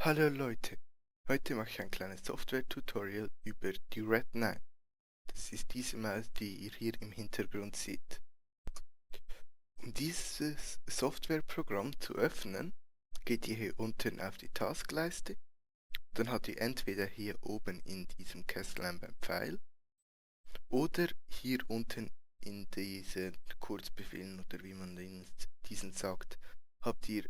Hallo Leute, heute mache ich ein kleines Software-Tutorial über die Red 9. Das ist diese Maus, die ihr hier im Hintergrund seht. Um dieses Softwareprogramm zu öffnen, geht ihr hier unten auf die Taskleiste. Dann habt ihr entweder hier oben in diesem Kästlein beim Pfeil oder hier unten in diesen Kurzbefehlen oder wie man diesen sagt, habt ihr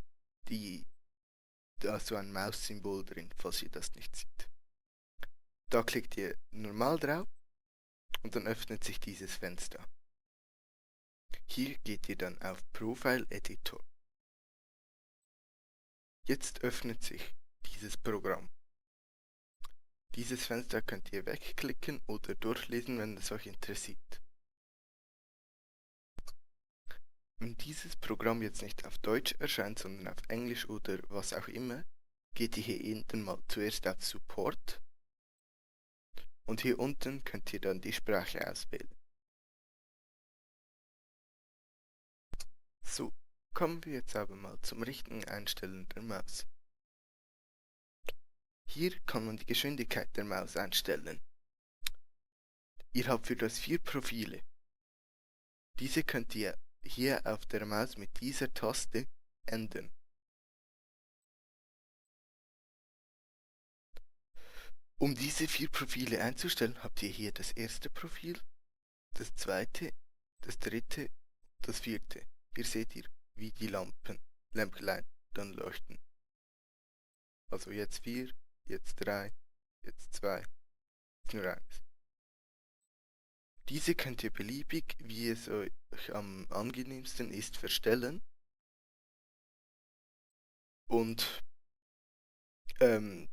so ein Maussymbol drin, falls ihr das nicht seht. Da klickt ihr normal drauf und dann öffnet sich dieses Fenster. Hier geht ihr dann auf Profile Editor. Jetzt öffnet sich dieses Programm. Dieses Fenster könnt ihr wegklicken oder durchlesen, wenn es euch interessiert. Wenn dieses Programm jetzt nicht auf Deutsch erscheint, sondern auf Englisch oder was auch immer, geht ihr hier hinten mal zuerst auf Support und hier unten könnt ihr dann die Sprache auswählen. So, kommen wir jetzt aber mal zum richtigen Einstellen der Maus. Hier kann man die Geschwindigkeit der Maus einstellen. Ihr habt für das 4 Profile. Diese könnt ihr hier auf der Maus mit dieser Taste ändern. Um diese 4 Profile einzustellen, habt ihr hier das erste Profil, das zweite, das dritte, das vierte. Hier seht ihr, wie die Lämplein dann leuchten. Also jetzt 4, jetzt 3, jetzt 2, jetzt nur eines. Diese könnt ihr beliebig, wie es euch am angenehmsten ist, verstellen. Und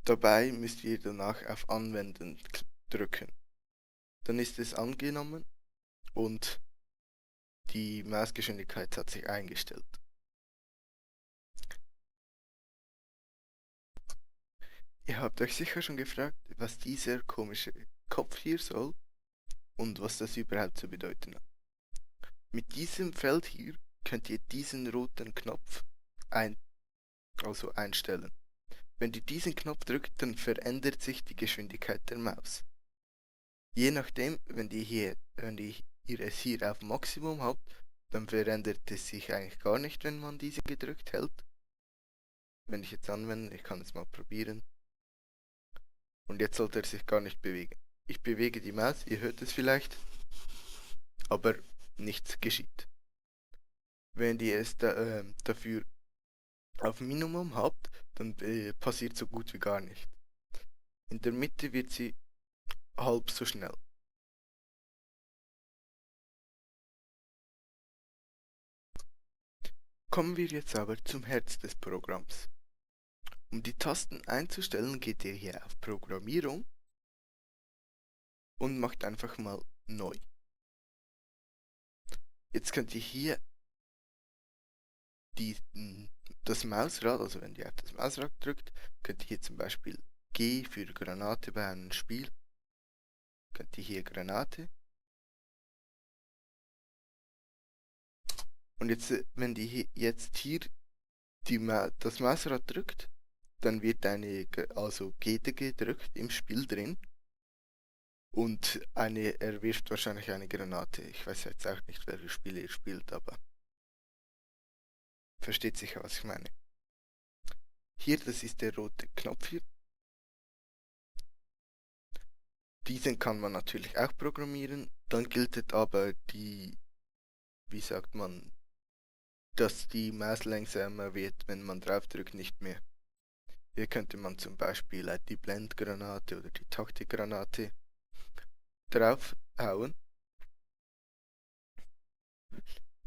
dabei müsst ihr danach auf Anwenden drücken. Dann ist es angenommen und die Mausgeschwindigkeit hat sich eingestellt. Ihr habt euch sicher schon gefragt, was dieser komische Kopf hier soll und was das überhaupt zu bedeuten hat. Mit diesem Feld hier könnt ihr diesen roten Knopf einstellen. Wenn ihr diesen Knopf drückt, dann verändert sich die Geschwindigkeit der Maus. Je nachdem, wenn ihr es hier auf Maximum habt, dann verändert es sich eigentlich gar nicht, wenn man diese gedrückt hält. Wenn ich jetzt anwende, ich kann es mal probieren. Und jetzt sollte er sich gar nicht bewegen. Ich bewege die Maus, ihr hört es vielleicht, aber nichts geschieht. Wenn ihr es dafür auf Minimum habt, dann passiert so gut wie gar nicht. In der Mitte wird sie halb so schnell. Kommen wir jetzt aber zum Herz des Programms. Um die Tasten einzustellen, geht ihr hier auf Programmierung und macht einfach mal neu. Jetzt könnt ihr hier das Mausrad, also wenn ihr auf das Mausrad drückt, könnt ihr hier zum Beispiel G für Granate bei einem Spiel, könnt ihr hier Granate. Und jetzt, wenn ihr jetzt hier das Mausrad drückt, dann wird also G gedrückt im Spiel drin und er wirft wahrscheinlich eine Granate. Ich weiß jetzt auch nicht, welche Spiele ihr spielt, aber versteht sicher, was ich meine. Hier, das ist der rote Knopf hier. Diesen kann man natürlich auch programmieren. Dann gilt aber wie sagt man, dass die Maus langsamer wird, wenn man draufdrückt, nicht mehr. Hier könnte man zum Beispiel die Blendgranate oder die Taktikgranate draufhauen.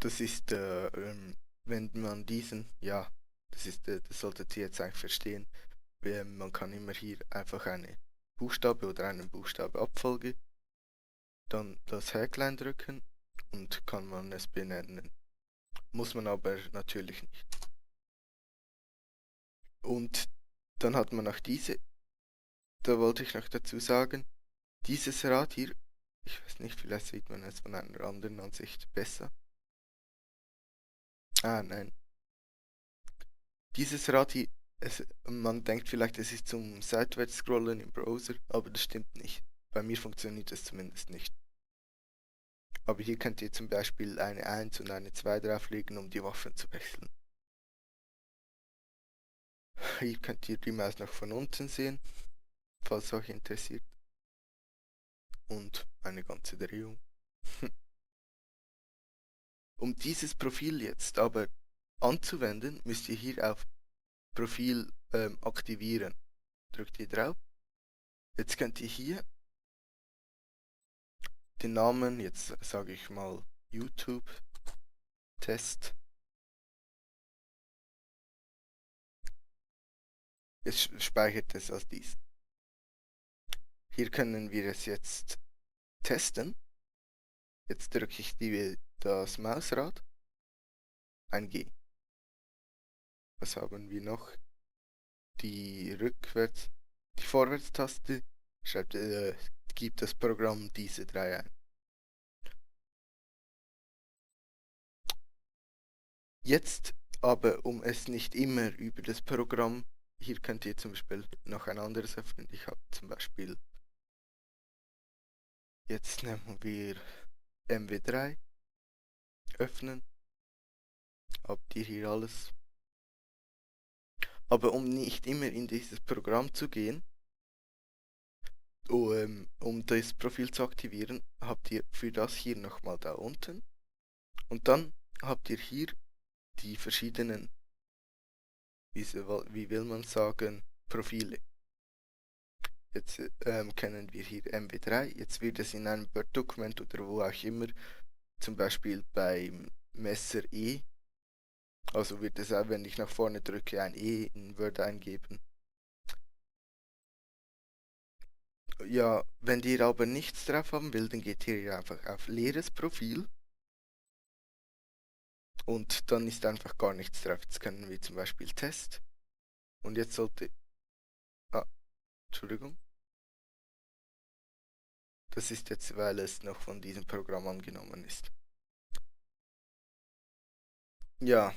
Das ist, wenn man das solltet ihr jetzt eigentlich verstehen. Man kann immer hier einfach eine Buchstabe oder einen Buchstabe-Abfolge, dann das Häklein drücken und kann man es benennen. Muss man aber natürlich nicht. Und dann hat man noch da wollte ich noch dazu sagen, dieses Rad hier, ich weiß nicht, vielleicht sieht man es von einer anderen Ansicht besser. Ah, nein. Dieses Rad hier Man denkt vielleicht, es ist zum seitwärts scrollen im Browser, aber das stimmt nicht. Bei mir funktioniert das zumindest nicht. Aber hier könnt ihr zum Beispiel eine 1 und eine 2 drauflegen, um die Waffen zu wechseln. Hier könnt ihr die Maus noch von unten sehen, falls euch interessiert. Und eine ganze Drehung. Um dieses Profil jetzt aber anzuwenden, müsst ihr hier auf Profil aktivieren. Drückt ihr drauf. Jetzt könnt ihr hier den Namen, jetzt sage ich mal YouTube Test. Jetzt speichert es als dies. Hier können wir es jetzt testen. Jetzt drücke ich das Mausrad. Ein G. Was haben wir noch? Die Vorwärtstaste gibt das Programm diese drei ein. Jetzt aber, um es nicht immer über das Programm, hier könnt ihr zum Beispiel noch ein anderes öffnen. Ich habe zum Beispiel, jetzt nehmen wir MW3, öffnen, habt ihr hier alles. Aber um nicht immer in dieses Programm zu gehen, um das Profil zu aktivieren, habt ihr für das hier nochmal da unten. Und dann habt ihr hier die verschiedenen, wie will man sagen, Profile. Jetzt kennen wir hier MW3. Jetzt wird es in einem Word-Dokument oder wo auch immer, zum Beispiel beim Messer E, also wird es auch, wenn ich nach vorne drücke, ein E in Word eingeben. Ja, wenn ihr aber nichts drauf haben will, dann geht ihr einfach auf leeres Profil und dann ist einfach gar nichts drauf. Jetzt können wir zum Beispiel Test und jetzt sollte, ah, Entschuldigung, das ist jetzt, weil es noch von diesem Programm angenommen ist. Ja,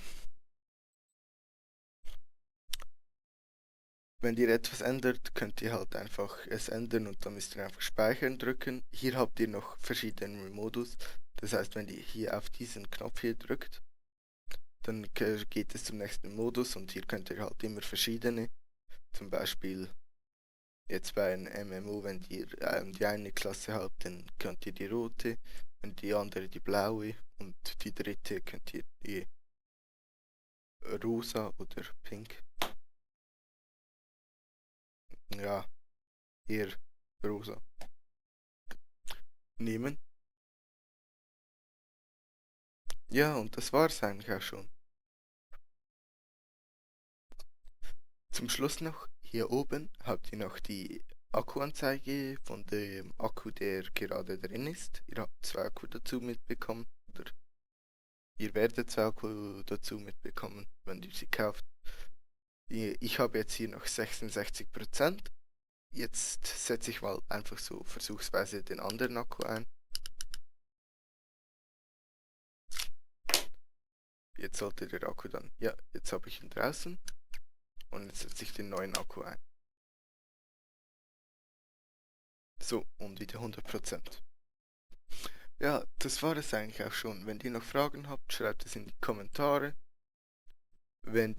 wenn ihr etwas ändert, könnt ihr halt einfach es ändern und dann müsst ihr einfach speichern drücken. Hier habt ihr noch verschiedene Modus. Das heißt, wenn ihr hier auf diesen Knopf hier drückt, dann geht es zum nächsten Modus und hier könnt ihr halt immer verschiedene. Zum Beispiel jetzt bei einem MMO, wenn ihr die eine Klasse habt, dann könnt ihr die rote, und die andere die blaue und die dritte könnt ihr die rosa oder pink. Ja, eher rosa nehmen. Ja, und das war's eigentlich auch schon. Zum Schluss noch, hier oben habt ihr noch die Akkuanzeige von dem Akku, der gerade drin ist. Ihr habt 2 Akku dazu mitbekommen, oder ihr werdet 2 Akku dazu mitbekommen, wenn ihr sie kauft. Ich habe jetzt hier noch 66%. Jetzt setze ich mal einfach so versuchsweise den anderen Akku ein. Jetzt sollte der Akku dann, ja, jetzt habe ich ihn draußen und jetzt setze ich den neuen Akku ein. So, und wieder 100%. Ja, das war es eigentlich auch schon. Wenn ihr noch Fragen habt, schreibt es in die Kommentare. Wenn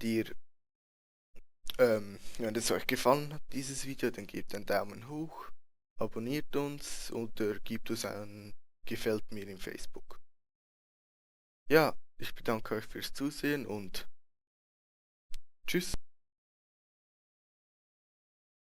wenn es euch gefallen hat, dieses Video, dann gebt einen Daumen hoch, abonniert uns oder gebt uns ein Gefällt mir in Facebook. Ja, ich bedanke euch fürs Zusehen und tschüss.